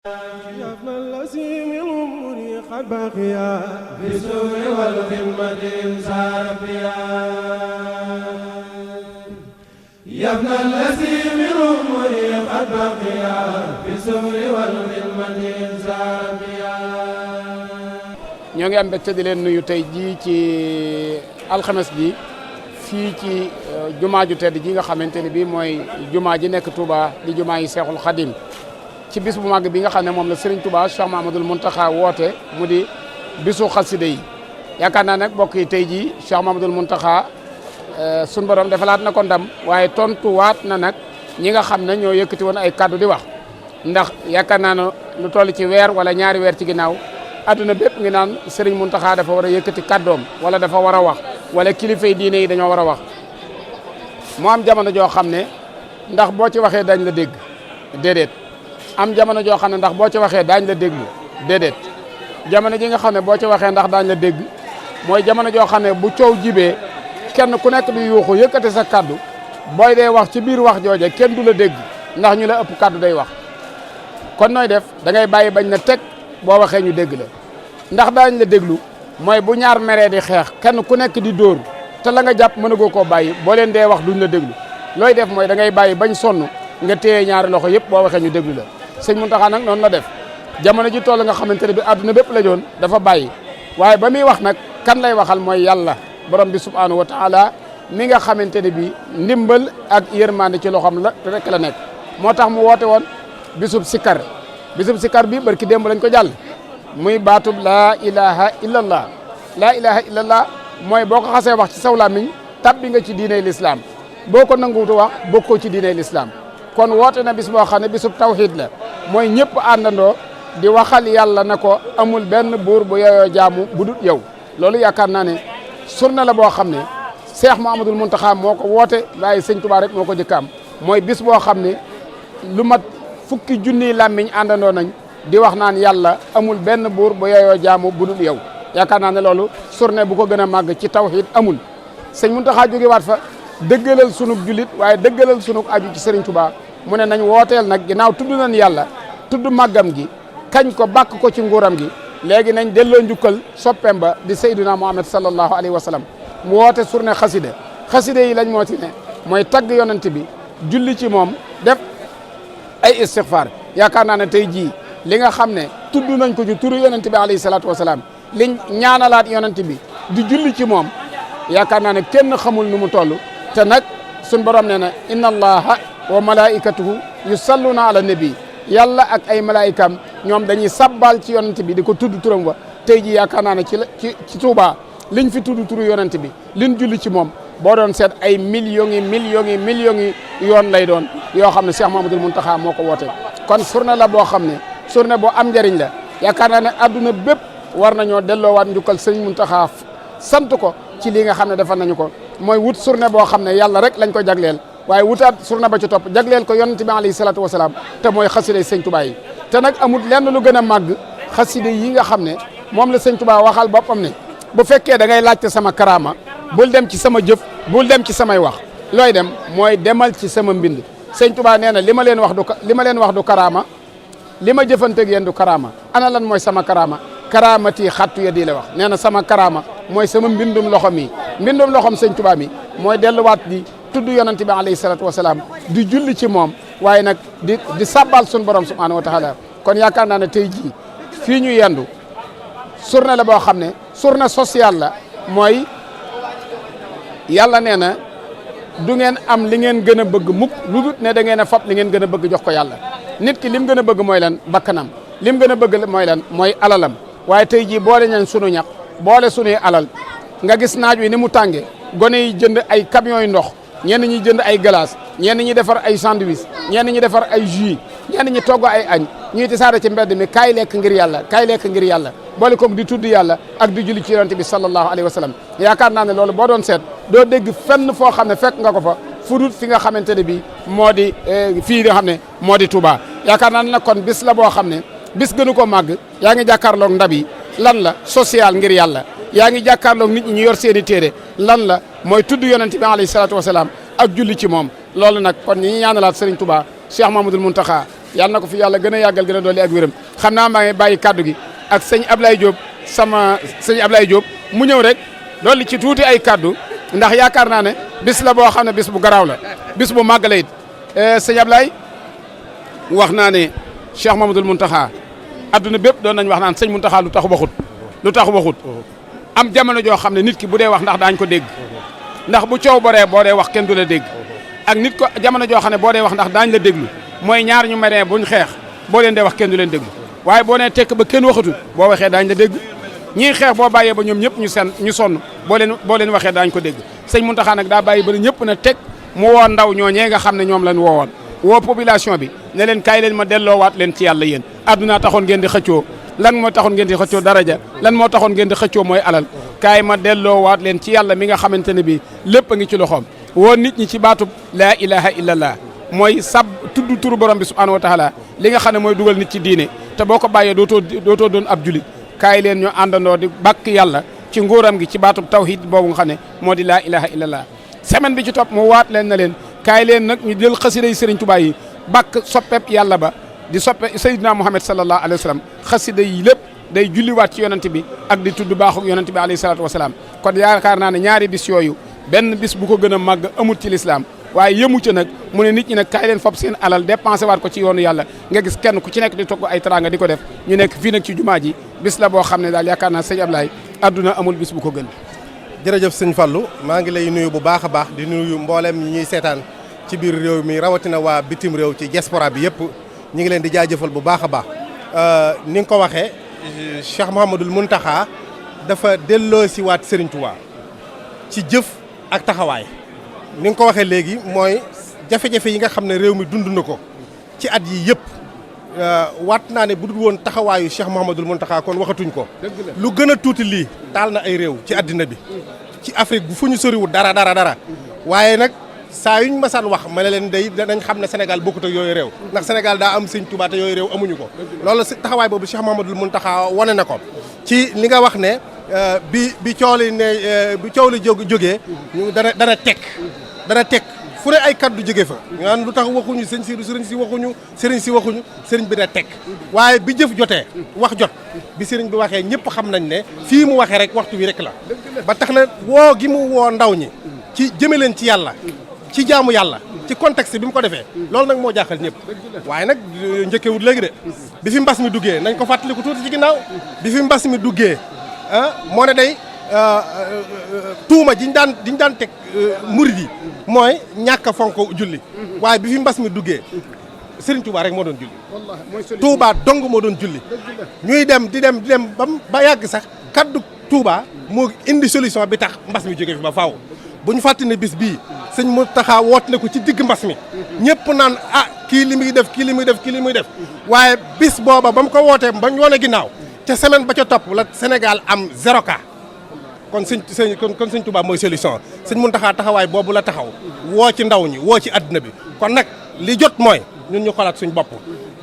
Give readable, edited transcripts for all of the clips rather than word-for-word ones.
يا ابن الذي من أموري قد بقيا في السوء والخدمة إنسان بيا يا ابن الذي من أموري قد بقيا في السوء والخدمة إنسان بيا. ñoo ngi am mbégte di leen nuyu tey jii ci alxames ji fii ci jumaa ju tedd ji nga xamante ne bii mooy jumaa ji nekk Touba di jumaa yi Seexul Xadim ci bis bu mag bi nga xam ne moom la Serigne Touba Cheikh Mahamadul Muntaxa woote mu di bisu xasida yi. yaakaar naa nag mbokk yi tey jii Cheikh Mahamadul Muntaxa sun borom defalaat na ko ndam waaye tontuwaat na nag ñi nga xam ne ñoo yëkkati woon ay kaddu di wax ndax yaakaar naa ne lu toll ci weer wala ñaari weer ci ginnaaw adduna bépp ngi naan Serigne Muntaxa dafa war a yëkkati kaddoom wala dafa war a wax wala kilifay diine yi dañoo war a wax mu am jamono joo xam ne ndax boo ci waxee dañ la dégg déedéet. am jamono joo xam ne ndax boo ci waxee daañ la déglu déedéet jamono ji nga xam ne boo ci waxee ndax daañ la dégg mooy jamono joo xam ne bu coow jibee kenn ku nekk di yuuxu yëkkate sa kaddu booy dee wax ci biir wax jooje kenn du la dégg ndax ñu la ëpp kaddu day wax kon nooy def da ngay bàyyi bañ na teg boo waxee ñu dégg la ndax daañ la déglu mooy bu ñaar meree di xeex kenn ku nekk di dóor te la nga jàpp mënagoo koo bàyyi boo leen dee wax duñ la déglu looy def mooy da ngay bàyyi bañ sonn nga téye ñaari loxo yëpp boo waxee ñu déglu la sëñ Muntaxa nag noonu la def jamono ji toll nga xamante ne bi àdduna bépp la joon dafa bàyyi waaye ba muy wax nag kan lay waxal mooy yàlla borom bi subhanahu wa taala mi nga xamante ne bi ndimbal ak yërmande ci loxoom la rek la nekk moo tax mu woote woon bisub sikkar bi barki démb lañ ko jàll muy baatub laa ilaha illallah laa ilaha illallah mooy boo ko xasee wax ci saw làmmiñ tabbi nga ci diiney lislaam boo ko nanguwutu wax bokkoo ci diiney lislaam kon woote na bis boo xam ne bisub tawhid la mooy ñëpp àndandoo di waxal yàlla na ko amul benn buur bu yeyoo jaamu bu dul yow loolu yaakaar naa ne surna la boo xam ne Cheikh Mouhamadoul Mountakha moo ko woote waaye sëñ Touba rek moo ko jëkkaam mooy bis boo xam ne lu mat fukki junniy làmmiñ àndandoo nañ di wax naan yàlla amul benn buur bu yeyoo jaamu bu dul yow yaakaar naa ne loolu surne bu ko gën a màgg ci tawhid amul sëñ Mountakha jóge waat fa dëggalal sunug julit waaye dëggalal sunug aju ci Serigne Touba mu ne nañ wooteel nag ginnaaw tudd nañ yàlla tudd màggam gi kañ ko bàkk ko ci nguuram gi léegi nañ delloo njukkal soppeem ba di sayduna Muhammad sallallahu alayhi wa sallam mu woote surne xaside yi lañ moo ci ne mooy tagg yonent bi julli ci moom def ay istighfar yaakaar naa ne tey jii li nga xam ne tudd nañ ko ci turu yonent bi alayhi salatu wasalaam liñ ñaanalaat yonent bi di julli ci moom yaakaar naa ne kenn xamul nu mu toll te nag suñ borom nee na inna allaha wa malaikatuhu yusalluna ala nabi yàlla ak ay malaikam ñoom dañuy sabbal ci yonent bi di ko tudd turam wa tey ji yaakaar naa ne ci Touba liñ fi tudd turu yonent bi liñ julli ci moom boo doon seet ay millions yi yoon lay doon yoo xam ne Cheikh Mahamadul Muntaxa moo ko woote kon surne la boo xam ne surne boo am njëriñ la yaakaar naa ne adduna bépp war nañoo delloowaat njukkal sëñ Muntaxa sant ko ci li nga xam ne defal nañu ko mooy wut surne boo xam ne yàlla rek lañ ko jagleel waaye wutaat surna ba ci topp jagleel ko yonent bi alayhi salaatu wasalaam te mooy xasida sëñ Touba yi te nag amul lenn lu gën a màgg xasida yi nga xam ne moom la sëñ Touba waxal boppam ne bu fekkee da ngay laajte sama karaama bul dem ci sama jëf bul dem ci samay wax looy dem mooy demal ci sama mbind sëñ Touba nee na li ma leen wax du karaama li ma jëfanteeg yéen du karaama ana lan mooy sama karaama karaamati xattu ya di la wax nee na sama karaama mooy sama mbindum loxo mi mbindum loxom sëñ Touba mi mooy delluwaat di tudd yonent bi alayhi salatu wasalaam di julli ci moom waaye nag di sabbal sun borom subhanahu wa taala kon yaakaar naa ne tey jii fii ñu yendu journée la boo xam ne journée sociale la mooy yàlla nee na du ngeen am li ngeen gën a bëgg mukk lu dul ne da ngeen a fab li ngeen gën a bëgg jox ko yàlla nit ki lim gën a bëgg mooy lan bakkanam lim gën a bëgg mooy lan mooy alalam waaye tey jii boole nañ sunu ñax boole sunuy alal nga gis naaj wi ni mu tànge gone yi jënd ay camions yu ndox ñenn ñi jënd ay glace ñenn ñi defar ay sandwich ñenn ñi defar ay jus ñenn ñi togg ay añ ñuy tisaare ci mbedd mi kaay lekk ngir yàlla boole koog di tudd yàlla ak di julli ci yonent bi sallallahu alayhi wa sallam yaakaar naa ne loolu boo doon seet doo dégg fenn foo xam ne fekk nga ko fa fudut fi nga xamante ne bi moo di fii nga xam ne moo di Touba yaakaar naa ne nag kon bis la boo xam ne bis gënu ko màgg yaa ngi jàkkaarloog ndab yi lan la social ngir yàlla yaa ngi jàkkaarloog nit ñi ñu yor seen i téere lan la mooy tudd yonent bi alayhi salaatu wasalaam ak julli ci moom loolu nag kon ñi ñaanalaat Serigne Touba Cheikh Mahamadul Muntaxa yàlla na ko fi yàlla gën a yàggal gën a dolli ak wéram xam naa maa ngi bàyyi kaddu gi ak sëñ Ablaye Diop sama sëñ Ablaye Diop mu ñëw rek dolli ci tuuti ay kaddu ndax yaakaar naa ne bis la boo xam ne bis bu garaaw la bis bu màgg la it sëñ Ablaye wax naa ne Cheikh Mamadou Mountakha adduna bépp doon nañ wax naan sëñ Mountakha lu tax waxut am jamono joo xam ne nit ki bu dee wax ndax daañ ko dégg ndax bu coow boo dee wax kenn du la dégg ak nit ko jamono joo xam ne boo dee wax ndax daañ la déglu mooy ñaar ñu meree buñ xeex boo leen dee wax kenn du leen déglu waaye boo nee tekk ba kenn waxatul boo waxee daañ la dégg ñii xeex boo bàyyee ba ñoom ñëpp ñu sonn boo leen waxee daañ ko dégg sëñ Mountakha nag daa bàyyi ba ñëpp na teg mu woo ndaw ñooñee nga xam ne ñoom lañ woowoon woo population bi ne leen kaay leen ma delloowaat leen ci yàlla yéen adduna taxoon ngeen di xëccoo lan moo taxoon ngeen di xëccoo daraja lan moo taxoon ngeen di xëccoo mooy alal kaay ma delloowaat leen ci yàlla mi nga xamante ne bi lépp a ngi ci loxoom woo nit ñi ci baatub laa ilaha illallah mooy sab tudd turu borom bi subhanahu wa taala li nga xam ne mooy dugal nit ci diine te boo ko bàyyee dootoo doon ab julit kaay leen ñu àndandoo di bàkk yàlla ci nguuram gi ci baatub tawhid boobu nga xam ne moo di laa ilaha illallah semaine bi ci topp mu waat leen na leen kaay leen nag ñu jël xasida yi Serigne Touba yi bàkk soppeb yàlla ba di soppe Seydina Muhammad sallallahu alayhi wa sallam xasida yi lépp day julliwaat ci yonent bi ak di tudd baaxu yonent bi alayhi salaatu wasalaam kon yaakaar naa ne ñaari bis yooyu benn bis bu ko gën a màgg amut ci lislaam waaye yëmu ca nag mu ne nit ñi nag kaay leen fop seen alal dépensé waat ko ci yoonu yàlla nga gis kenn ku ci nekk di togg ay teraanga di ko def ñu nekk fii nag ci jumaa ji bis la boo xam ne daal yaakaar naa sëñ Ablaye adduna amul bis bu ko gën. jërëjëf sëñ Fallou maa ngi lay nuyu bu baax a baax di nuyu mboolem ñi ñuy seetaan ci biir réew mi rawatina waa bitim réew ci diaspora bi yëpp ñu ngi leen di jaajëfal bu baax a baax ni nga ko waxee Cheikh Mouhamadoul Mountakha dafa delloo si waat Serigne Touba ci jëf ak taxawaay ni nga ko waxee léegi mooy jafe-jafe yi nga xam ne réew mi dund na ko ci at yi yëpp waat naa ne bu dul woon taxawaayu Cheikh Mouhamadoul Mountakha kon waxatuñ ko lu gën a tuuti lii taal na ay réew ci àddina bi ci Afrique bu fu ñu soriwul dara waaye nag saa yuñ masaan wax ma ne leen day dañ xam ne Sénégal bokkut ak yooyu réew ndax Sénégal daa am sëñ Touba te yooyu réew amuñu ko loolu taxawaay boobu Cheikh Mouhamadoul Mountakha wane na ko ci li nga wax ne bi coow li jógee dana tekk fu ne ay kaddu jóge fa ngaan lu tax waxuñu sëriñ si waxuñu sëriñ bi da tekk waaye bi jëf jotee wax jot bi sëriñ bi waxee ñëpp xam nañ ne fii mu waxee rek waxtu wi rek la ba tax na woo gi mu woo ndaw ñi ci jëme leen ci yàlla ci jaamu yàlla ci contexte bi mu ko defee loolu nag moo jaaxal ñëpp waaye nag njëkkewut léegi de bi fi mbas mi duggee nañ ko fàttaliku tuuti ci ginnaaw bi fi mbas mi duggee moo ne day tuuma diñ daan teg murid yi mooy ñàkk a fonk julli waaye bi fi mbas mi duggee Serigne Touba rek moo doon julli Touba dong moo doon julli ñuy dem di dem ba yàgg sax kaddu Touba moo indi solution bi tax mbas mi jógee fi ba faaw bu ñu fàttali ne bis bii sëñ Mountakha woote na ko ci digg mbas mi ñëpp naan kii li muy def waaye bis booba ba mu ko wootee ba ñu wane ginnaaw ca semaine ba ca topp la Sénégal am 0 cas kon sëñ Touba mooy solution sëñ Mountakha taxawaay boobu la taxaw woo ci ndaw ñi woo ci àdduna bi kon nag li jot mooy ñun ñu xolaat suñ bopp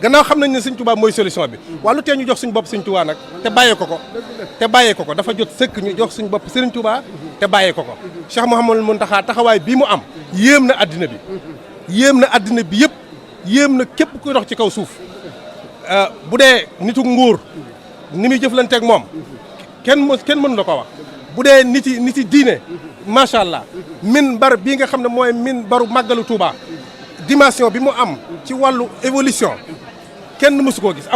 gannaaw xam nañ ne sëñ Touba mooy solution bi wàllu tee ñu jox suñ bopp sëñ Touba nag te bàyyee ko dafa jot sëkk ñu jox suñ bopp sëriñ Touba te bàyyee ko Cheikh Mouhamadoul Mountakha taxawaay bii mu am yéem na àddina bi yëpp yéem na képp kuy dox ci kaw suuf bu dee nitu nguur ni muy jëflanteeg moom kenn mënu la ko wax bu dee niti diine macha allah min bar bii nga xam ne mooy min baru màggalu Touba dimension bi mu am ci wàllu évolution kenn mësu koo gis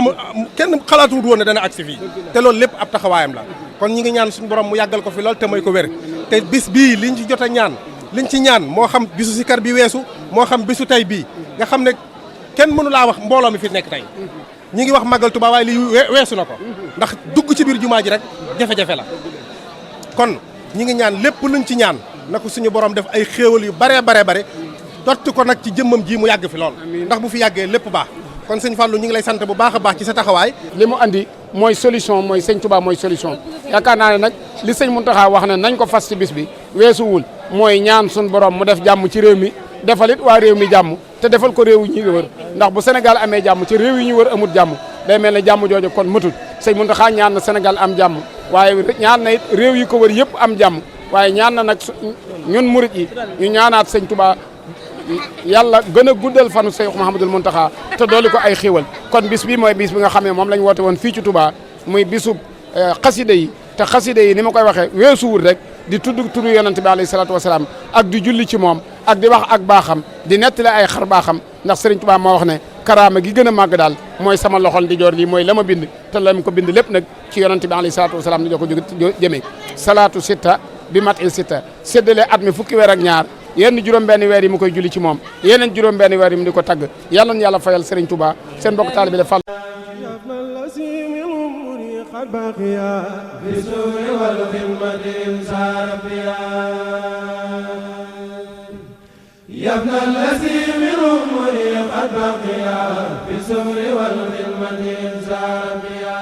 kenn xalaatuwut woon ne dana agsi fii te loolu lépp ab taxawaayam la kon ñi ngi ñaan suñu borom mu yàggal ko fi lool te may ko wér te bis bii liñ ci jot a liñ ci ñaan moo xam bisu sikar bi weesu moo xam bisu tey bii nga xam ne kenn mënu laa wax mbooloo mi fi nekk tey ñi ngi wax màggal Touba waaye lii weesu na ko ndax dugg ci biir jumaa ji rek jafe-jafe la kon ñi ngi ñaan lépp luñ ci ñaan na ko suñu borom def ay xéewal yu bare dott ko nag ci jëmmam ji mu yàgg fi lool ndax bu fi yàggee lépp baax kon sëñ Fallou ñu ngi lay sant bu baax a baax ci sa taxawaay li mu andi mooy solution mooy sëñ Touba mooy solution yaakaar naa ne nag li sëñ Mountakha wax ne nañ ko fas ci bis bi weesuwul mooy ñaan suñu borom mu def jàmm ci réew mi defalit waa réew mi jàmm te defal ko réew yi ñu wër ndax bu Sénégal amee jàmm ci réew yi ñu wër amut jàmm day mel ne jàmm jooju kon matul sëñ Mountakha ñaan na Sénégal am jàmm waaye ñaan na it réew yi ko wër yëpp am jàmm waaye ñaan na nag ñun murit yi ñu ñaanaat sëñ Touba yàlla gën a guddal fanu Seex Muhammadul Muntaxa te dooli ko ay xiiwal kon bis bi mooy bis bi nga xam ne moom lañ woote woon fii ci Touba muy bisub xasida yi te xasida yi ni ma koy waxee weesuwul rek di tudd turu yonante bi alayhi salaatu wasalaam ak di julli ci moom ak di wax ak baaxam di nettali ay xar baaxam ndax Serigne Touba moo wax ne karaama gi gën a màgg daal mooy sama loxol di joor lii mooy la ma bind te la ma ko bind lépp nag ci yonante bi alayhi salaatu wasalaam di ko jëmee salaatu sitta bi mat il sitta séddale at mi fukki weer ak ñaar yenn juróom-benn weer yi mu koy julli ci moom yeneen juróom-benn weer yi mu di ko tagg yàlla na yàlla fayal Serigne Touba seen bokk taalibe Fall قد بقيا في السور والخدمة انسان بيا يا ابن الذي من عمري قد بقيا في السور والخدمة انسان بيا